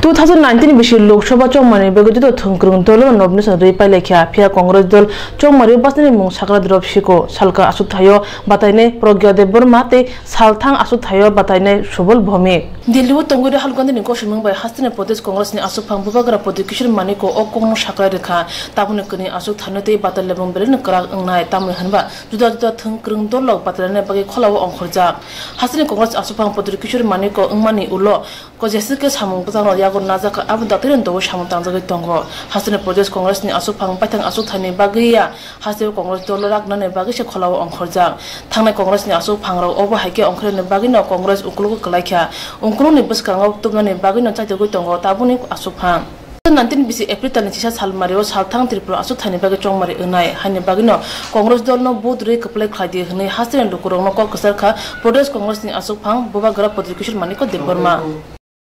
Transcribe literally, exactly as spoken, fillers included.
Two thousand nineteen bisi Lok Sabha chongmani bagwi joto thwngkwrwng dolo nomination rwi pailaikha, phiya Congress dol chongmario bwsani mung sakra drop siko. Salka aswk thaio batainai Pragya Debbarma tei salthang aswk thaio batainai Subal Bhowmik. Delhi o tongwi Rahul Gandhi ni kosimung bai hasteni Pradesh Congress ni aswkphang Bubagra Pradyut Kishore Manik o kokno sakrai rwkha. Tabukni kwrwini aswk thaino tei batal lebong belai no kwrak wngnai, tamni hwnba juda juda thwngkwrwng dol rok batainani bagwi kholao ongkhorjak. Hasteni Congress aswkphang Pradyut Kishore Manik o wngmani ulo ko jeswk khe samung bwskango yago najak kha, abo daktino dogo samung tangjagwi tongo. Hasteni Pradesh Congress ni aswkphang baithang aswk thaini bagwi ya, hasteo Congress dolo raknani bagwi se kholao ongkhorjak. Thangnai Congress ni aswkphangrok obo hai khe ongkhorjakni bagwino Congress uklogo kwlaikha. Ukulukni bwskango tubunani bagwino chaitogwi tongo tabukni aswkphang. Two thousand nineteen bisi April talni chisa salmario salthang Tripura aswk thaini bagwi chongmari wngnai haini bagwino Congress dolno vote rwi kwplai khlaidi hwnwi hasteni lukurokno kok kwcharkha Pradesh Congress ni aswkphang Bubagra Pradyut Kishore Manik Debbarma.